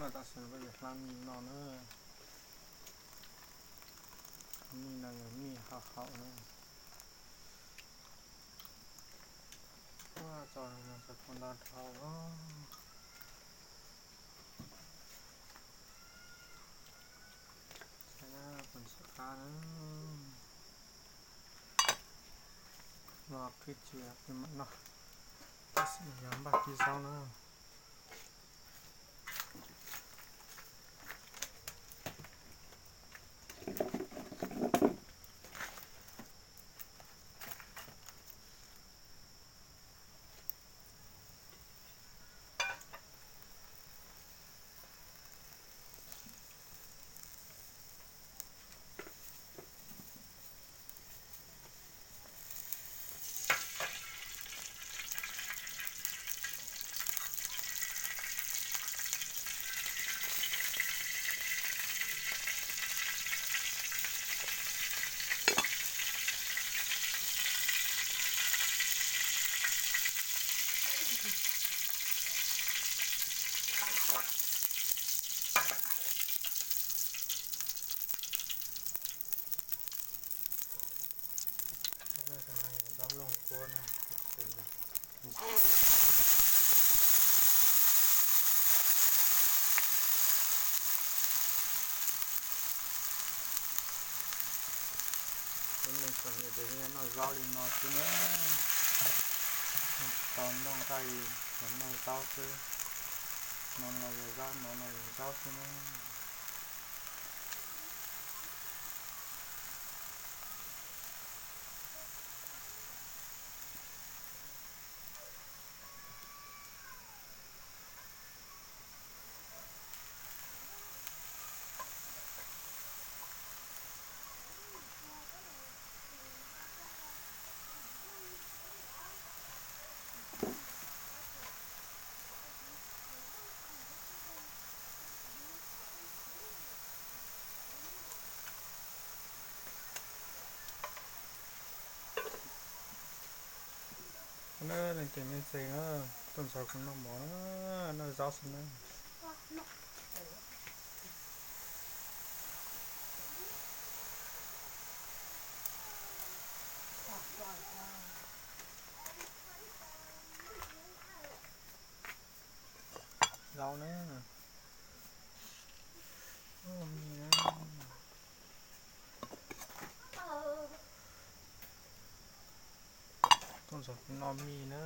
Tam sim no peb yuav hlab mij noj na. Mij no yog mij hauv hauv na. Tso tau ntau dhau. Saib na, tus ntxhais qab na. Los khwb cia peb mam noj. Tab sis yog npaj kib zaub na. Zaub looj kuab na. Lub neej txom nyem ces noj zaub li no xwb na. Tau noj nqaij los noj zaub xwb. No los yog zaub, no los yog zaub xwb na. Na, leej twg me ntxhais na, tuaj nrog kuv noj mov na, noj zaub xwb na. Zaub na. Ua mij na. Tuaj nrog kuv noj mij na.